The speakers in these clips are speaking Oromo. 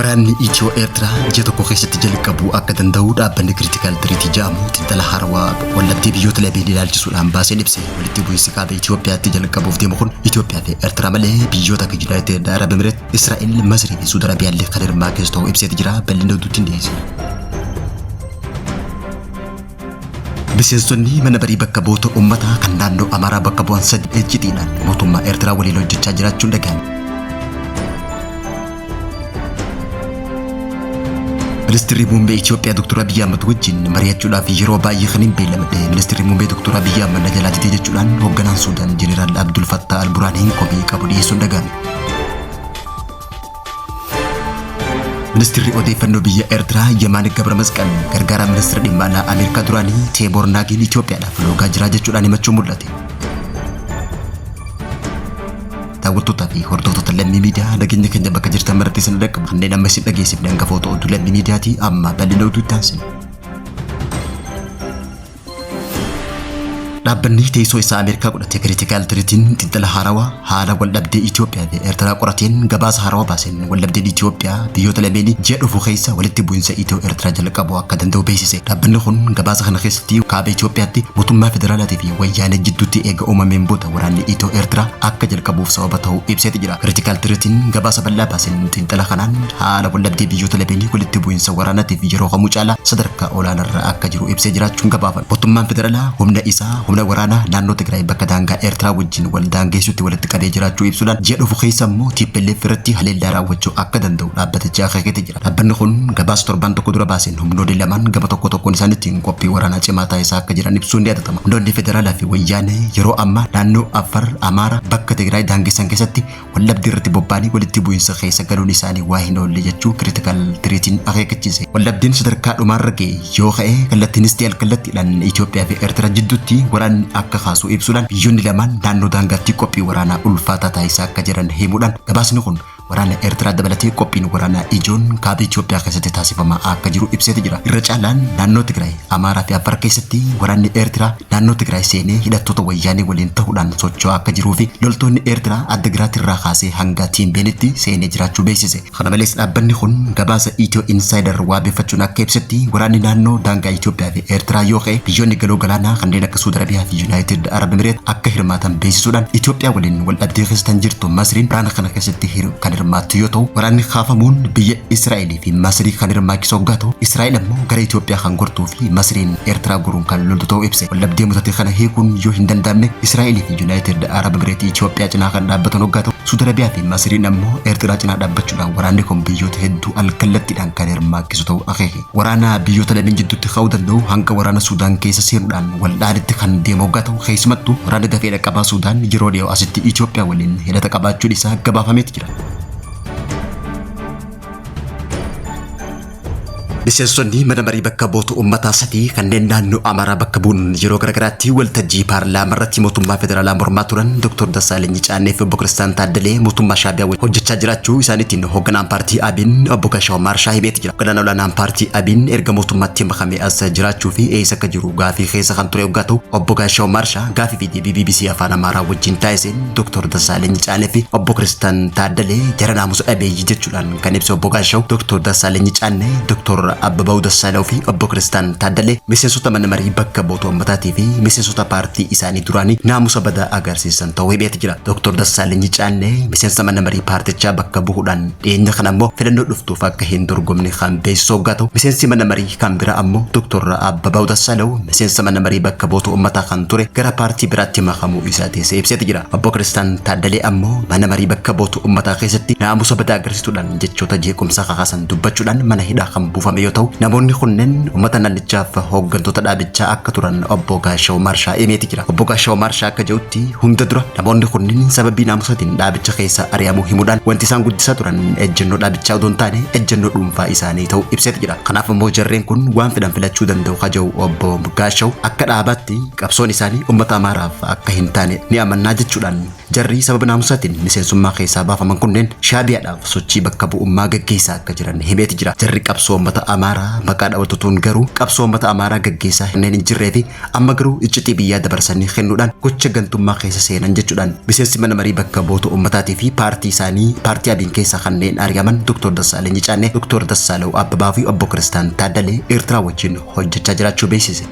Waraanni Itiyoo Eertiraa ji'a tokko keessatti jalqabuu akka danda'u dhaabbanni Critical Threat jedhamu xiinxala haarawaa waldhabdee biyyoota lameen ilaalchisuudhaan baaseen ibse. Walitti bu'iinsi kaaba Itiyoophiyaatti jalqabuuf deemu kun Itiyoophiyaa fi Eertiraa malee biyyoota akka Yuunaayitid Arab Emireet, Israa'el, Masrii fi Suud Arabiyaallee kan hirmaachisu ta'uu ibseeti jira. Bal'ina oduutti hin dhiyeessina. Miseensonni mana marii bakka bu'oota uummataa kan naannoo Amaaraa bakka bu'an sadi ejjitiidhaan mootummaa Eertiraa waliin hojjechaa jiraachuun dhaga'ame. Ministirri Muummee Itoophiyaa Dr. Abiyyi Ahmad wajjin mari'achuudhaaf yeroo baay'ee kan hin beellamadhe Ministirri Muummee Dr. Abiyyi Ahmad na jalaa didee jechuudhaan hoogganaan Suudaan Jeneraal Abdul Fattah Al-Burhaaniin komii qabu dhiyeessuun dhaga'ame. Ministirri odeeffannoo biyya Eertiraa Yemaane Gabra Masqal gargaaraa ministira dhimma alaa Ameerikaa duraanii Teeboor Naagiin Itoophiyaadhaaf loogaa jiraa jechuudhaan himachuun mul'ate. Daawwattootaa fi hordoftoota Lammii Miidiyaa, nageenya keenya bakka jirtan maratti isin dhaqqabu. Kanneen amma isin dhageessifne hangafoota oduu Lammii Miidiyaati. Amma bal'ina oduu itti aansina. Dhaabbanni teessoo isaa Ameerikaa godhate Critical Threatiin xiinxala haarawaa haala waldhabdee Itoophiyaa fi Eertiraa qorateen gabaasa haarawaa baaseen waldhabdeen Itoophiyaa biyyoota lameenii ji'a dhufu keessa walitti bu'insa Itiyoo Eertiraa jalqabuu akka danda'u beeksise. Dhaabbanni kun gabaasa kana keessatti kaaba Itoophiyaatti mootummaa federaalaatii fi wayyaanee jidduutti eega uumameen booda waraanni Itiyoo Eertiraa akka jalqabuuf sababa ta'uu ibseeti jira. Critical Threatiin gabaasa bal'aa baaseen xiinxala kanaan haala waldhabdee biyyoota lameenii walitti bu'insa waraanaatiif yeroo kamuu caalaa sadarkaa olaanaarra akka jiru ibsee jiraachuun gabaafame. Mootummaan federaalaa humna isaa humna waraanaa naannoo Tigraay bakka daangaa Eertiraa wajjin wal daangeessutti walitti qabee jiraachuu ibsuudhaan ji'a dhufu keessa immoo TPLF irratti haleellaa raawwachuu akka danda'u dhaabbatichi akeekeeti jira. Dhaabbanni kun gabaasa torbaan tokko dura baaseen humnoonni lamaan gama tokko tokkoon isaaniitiin qophii waraanaa cimaa taasisaa akka jiran ibsuun ni yaadatama. Humnoonni federaalaa fi wayyaanee yeroo ammaa naannoo Afar, Amaara bakka Tigraay daangessan keessatti waldhabdee irratti bobba'anii walitti bu'iinsa keessa galuun isaanii waa hin oolle jechuu Critical Threatiin akeekkachiise. Waldhabdeen sadarkaa dhumaarra ga'e yoo ka'e kallattiinis ta'e alkallattiidhaan Itoophiyaa fi Eertiraa jidduutti waraanni akka kaasu ibsuudhaan biyyoonni lamaan naannoo daangaatti qophii waraanaa ulfaataa taasisaa akka jiran himuudhaan gabaasni kun waraana Eertiraa dabalatee qophiin waraanaa ijoon kaaba Itoophiyaa keessatti taasifamaa akka jiru ibseeti jira. Irra caalaan naannoo Tigraay, Amaaraa fi Afar keessatti waraanni Eertiraa naannoo Tigraay seenee hidhattoota wayyaanee waliin ta'uudhaan socho'aa akka jiruu fi loltoonni Eertiraa Adda irraa kaasee hanga Tiimbeenitti seenee jiraachuu beeksise. Kana malees dhaabbanni kun gabaasa Ethio Insider waabeffachuun akka ibsetti waraanni naannoo daangaa Itoophiyaa fi Eertiraa yoo ka'e biyyoonni galoo galaanaa kanneen akka Suud Arabiyaa fi Yuunaayitid Arab Emireet akka hirmaatan beeksisuudhaan Itoophiyaa waliin wal dhabdee keessa kan jirtu Masriin waraana kana keessatti kan hirmaattu yoo ta'u, waraanni kaafamuun biyya Israa'elii fi Masrii kan hirmaachisu hoggaa ta'u, Israa'el ammoo gara Itoophiyaa kan gortuu fi Masriin Eertiraa goruun kan loltu ta'uu ibse. Waldhabdee mudate kana hiikuun yoo hin danda'amne Israa'elii fi Yuunaayitid Arab Emireet Itoophiyaa cinaa kan dhaabbatan hoggaa ta'u, Suud Arabiyaa fi Masriin ammoo Eertiraa cinaa dhaabbachuudhaan waraanni kun biyyoota hedduu alkallattiidhaan kan hirmaachisu ta'uu akeeke. Waraana biyyoota lameen jidduutti ka'uu danda'u hanga waraana Suudaan keessa seenuudhaan waldhaanitti kan deemu hoggaa ta'u, keessumattuu waraana dafee dhaqqabaa Suudaan yeroo dhiyoo asitti Itoophiyaa waliin hidhata qabaachuun isaa gabaafameeti jira. Miseensonni mana marii bakka bu'oota uummataa sadii kanneen naannoo Amaaraa bakka bu'uun yeroo garaagaraatti waltajjii paarlaamaa irratti mootummaa federaalaa mormaa turan Dr. Dassaalenyi Caannee fi Obbo Kiristaan Taaddalee mootummaa Shaabiyaa waliin hojjechaa jiraachuu isaaniitiin hoogganaan paartii Abiin Obbo Gashaw Maarshaa himeeti jira. Hoogganaan olaanaan paartii Abiin erga mootummaatti makamee as jiraachuu fi eessa akka jiru gaafii keessa kan ture hoggaa ta'u, Obbo Gaashaw Maarshaa gaafii fi deebii BBC Afaan Amaaraa wajjin taasiseen Dr. Dassaaleny Caanee fi Obbo Kiristaan Taaddalee jara naamusa dhabeeyyii jechuudhaan kan ibse Obbo Gaashaw, Dr. Dassaaleny Caannee, Dr. Abbabaw Dassaalew fi Obbo Kiristaan Taaddalee miseensota mana marii bakka bu'oota uummataatii fi miseensota paartii isaanii duraanii naamusa badaa agarsiisan ta'uu himeeti jira. Dr. Dassaaleny Caannee miseensa mana marii paartichaa bakka bu'uudhaan dhiyeenya kana ammoo filannoo dhuftuuf akka hin dorgomne kan beeksisu hoggaa ta'u, miseensi mana marii kan biraa ammoo Dr. Abbabaw Dassaalew miseensa mana marii bakka bu'oota uummataa kan ture gara paartii biraatti makamuu isaatis ibseeti jira. Obbo Kiristaan Taaddalee ammoo mana marii bakka bu'oota uummataa keessatti naamusa badaa agarsiisuudhaan jechoota jeequmsaa kakaasan dubbachuudhaan mana hidhaa kan buufame yoo ta'u, namoonni kunneen uummata naannichaaf hooggantoota dhaabichaa akka turan Obbo Gaashaw Maarshaa himeeti jira. Obbo Gaashaw Maarshaa akka jedhutti hunda dura namoonni kunneen sababii naamusatiin dhaabicha keessa ari'amuu himuudhaan wanti isaan guddisaa turan ejjennoo dhaabichaa odoo hin taane ejjennoo dhuunfaa isaanii ta'uu ibseeti jira. Kanaaf immoo jarreen kun waan fedhan filachuu danda'u ka jedhu Obbo Gaashaw, akka dhaabaatti qabsoon isaanii uummata Amaaraaf akka hin taane ni amannaa jechuudhaan Jarri sababa naamusaatiin miseensummaa keessaa baafaman kunneen Shaabiyaadhaaf sochii bakka bu'ummaa gaggeessaa akka jiran himeeti jira. Jarri qabsoo uummata Amaaraa maqaa dhawwatutuun garuu qabsoo uummata Amaaraa gaggeessaa kanneen hin jirree fi amma garuu iccitii biyyaa dabarsanii kennuudhaan gocha gantummaa keessa seenan jechuudhaan miseensi mana marii bakka bu'oota uummataatii fi paartii isaanii paartii Abiin keessaa kanneen ari'aman Dr. Dassaaleny Caannee, Dr. Dassaalew Abbabaa fi obbo Kiristaan Taaddalee Eertiraa wajjin hojjechaa jiraachuu beeksise.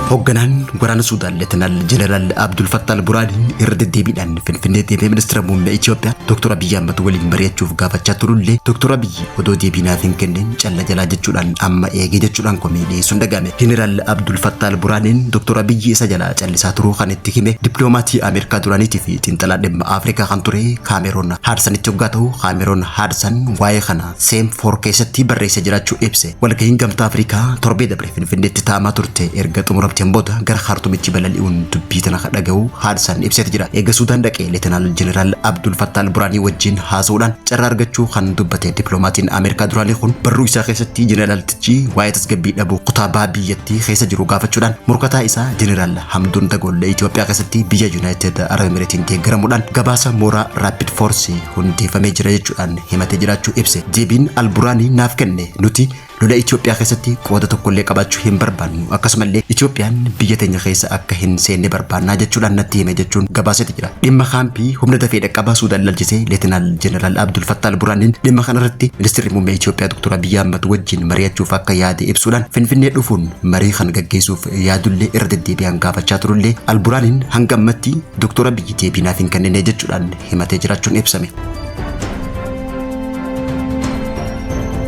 Hoogganaan waraana Suudaan Leetanaal Jeneraal Abdul Fattah Al-Buraaniin irra deddeebiidhaan Finfinnee deemee ministeera muummee Itoophiyaa Dr. Abiyyi Ahmad waliin mari'achuuf gaafachaa turullee Dr. Abiyyi odoo deebii naaf hin kennin calla jalaa jechuudhaan amma eegee jechuudhaan komii dhiyeessuun dhaga'ame. Jeneraal Abdul Fattah Al-Buraaniin Dr. Abiyyi isa jalaa callisaa turuu kan itti hime dippiloomatii Ameerikaa duraaniitii fi xiinxalaa dhimma Afrikaa kan ture Kaameroon Haadsanitti hoggaa ta'u Kaameroon Haadsan waa'ee kana Seem 4 keessatti barreessee jiraachuu ibse. Walgahiin Gamtaa Afrikaa torbee dabre Finfinneetti taa'amaa turte erga xumuramteen booda gara Khaartumitti balali'uun dubbii tana dhaga'uu Haadsan ibseeti jira. Eega Suudaan dhaqee Leetanaal Jeneraal Abdul Fattah Al-Buraanii wajjin haasa'uudhaan carraa argachuu kan dubbate dippiloomatiin Ameerikaa duraanii kun barruu isaa keessatti jeneraaltichi waa'ee tasgabbii dhabuu kutaa baha biyyattii keessa jiru gaafachuudhaan morkataa isaa Jeneraal Hamduun Dagoolle Itoophiyaa keessatti biyya Yuunaayitid Arab Emireetiin deeggaramuudhaan gabaasa mooraa Rapid Force hundeeffamee jira jechuudhaan himatee jiraachuu ibse. Deebiin Al-Buraanii naaf kenne nuti lola Itoophiyaa keessatti qooda tokkollee qabaachuu hin barbaannu akkasumallee Itoophiyaan biyya teenya keessa akka hin seenne barbaannaa jechuudhaan natti hime jechuun gabaaseeti jira. Dhimma kaampii humna dafee dhaqqabaa Suudaan laalchisee Leetinaal Jeneraal Abdul Fattah Al-Buraaniin dhimma kanarratti ministeerri muummee Itoophiyaa Dr. Abiyyi Ahmad wajjin mari'achuuf akka yaade ibsuudhaan Finfinnee dhufuun marii kan gaggeessuuf yaadullee irra deddeebi'an gaafachaa turullee Al-Buraaniin hanga ammatti Dr. Abiyyi deebii naaf hin kennine jechuudhaan himatee jiraachuun ibsame.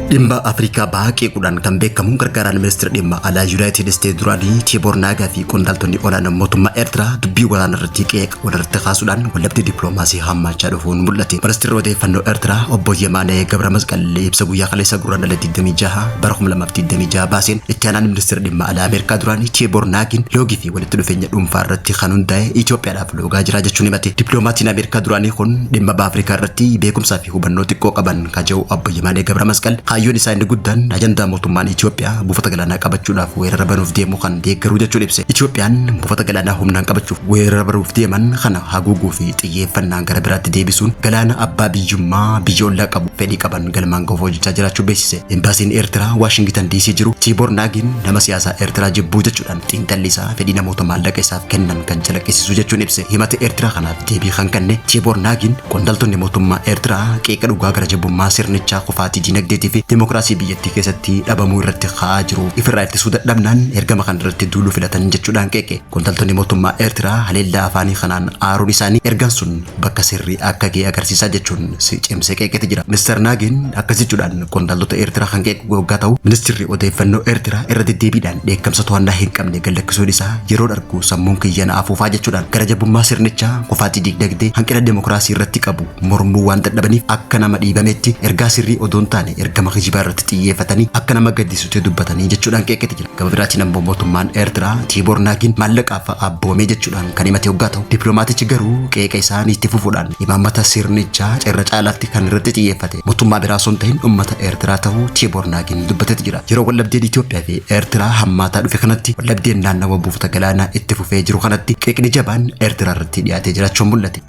Dhimma Afrikaa Bahaa qeequudhaan kan beekamu gargaaraan ministeera dhimma alaa Yuunaayitid Isteetsi duraanii Tiiboor Naagaa fi qondaaltonni olaanoo mootummaa Eertiraa dubbii waraana irratti qeeqa walirratti kaasuudhaan waldhabdee dippiloomaasii hammaachaa dhufuun mul'ate. Ministeerri odeeffannoo Eertiraa obbo Yemaanee Gabra Masqal ibsa guyyaa kaleessa Guraandhala 26 bara 2026 baaseen itti aanaan ministeera dhimma alaa Ameerikaa duraanii Tiiboor Naagiin loogii fi walitti dhufeenya dhuunfaa irratti kan hundaa'e Itoophiyaadhaaf loogaa jira jechuun himate. Dippiloomatiin Ameerikaa duraanii kun dhimma baha Afrikaa irratti beekumsaa fi hubannoo xiqqoo qaban kaja'u obbo Yemaanee Gabra Masqal kaayyoon isaa inni guddaan ajandaa mootummaan Itoophiyaa buufata galaanaa qabachuudhaaf weerara banuuf deemu kan deeggaruu jechuun ibse. Itoophiyaan buufata galaanaa humnaan qabachuuf weerara banuuf deeman kana haguuguu fi xiyyeeffannaan gara biraatti deebisuun galaana abbaa biyyummaa biyya ollaa qabu fedhii qaban galmaan gahuuf hojjechaa jiraachuu beeksise. Embaasiin Eertiraa Waashingitan DC jiru Tiiboor Naagiin nama siyaasaa Eertiraa jibbuu jechuudhaan xiinxalli isaa fedhii namoota maallaqa isaaf kennan kan calaqqisiisu jechuun ibse. Himata Eertiraa kanaaf deebii kan kenne Tiiboor Naagiin qondaaltonni mootummaa Eertiraa qeeqa dhugaa gara jabummaa sirnichaa kufaatii dinagdeetii fi dimokiraasii biyyattii keessatti dhabamuu irratti ka'aa jiru ifirraa ittisuu dadhabnaan ergama kana irratti duuluu filatan jechuudhaan qeeqe. Qondaaltonni mootummaa Eertiraa haleellaa afaanii kanaan aaruun isaanii ergaan sun bakka sirrii akka ga'e agarsiisaa jechuun cimsee qeeqeeti jira. Ministeer Naagiin akkas jechuudhaan qondaaltota Eertiraa kan qeequ waggaa ta'u ministeerri odeeffannoo Eertiraa irra deddeebiidhaan dheekkamsa to'annaa hin qabne gallakkisuun isaa yeroo argu sammuun kiyya na afuufaa jechuudhaan gara jabummaa sirnichaa kufaatii dinagdee hanqina dimokiraasii irratti qabu mormuu waan dadhabaniif akka nama dhiibametti ergaa sirrii odoo hin taane ergama kijibaa irratti xiyyeeffatanii akka nama gaddisuutti dubbatanii jechuudhaan qeeqeeti jira. Gama biraatiin ammoo mootummaan Eertiraa Tiiboor Naagiin maallaqaaf abboomee jechuudhaan kan himate hoggaa ta'u dippiloomaatichi garuu qeeqa isaanii itti fufuudhaan imaammata sirnichaa irra caalaatti kan irratti xiyyeeffate mootummaa biraa osoo hin ta'in uummata Eertiraa ta'uu Tiiboor Naagiin dubbateeti jira. Yeroo waldhabdeen Itoophiyaa fi Eertiraa hammaataa dhufe kanatti waldhabdeen naannawa buufata galaanaa itti fufee jiru kanatti qeeqni jabaan Eertiraa irratti dhiyaatee jiraachuun mul'ate.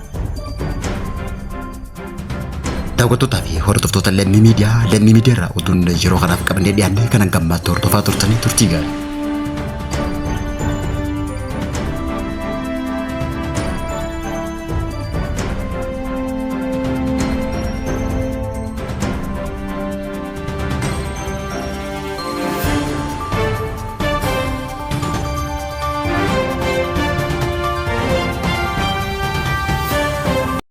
Daawwattootaa fi hordoftoota Lammii Miidiyaa, Lammii Miidiyaa irraa oduun yeroo kanaaf qabannee dhiyaanne kan hanga ammaatti hordofaa turtanii turtii gaarii.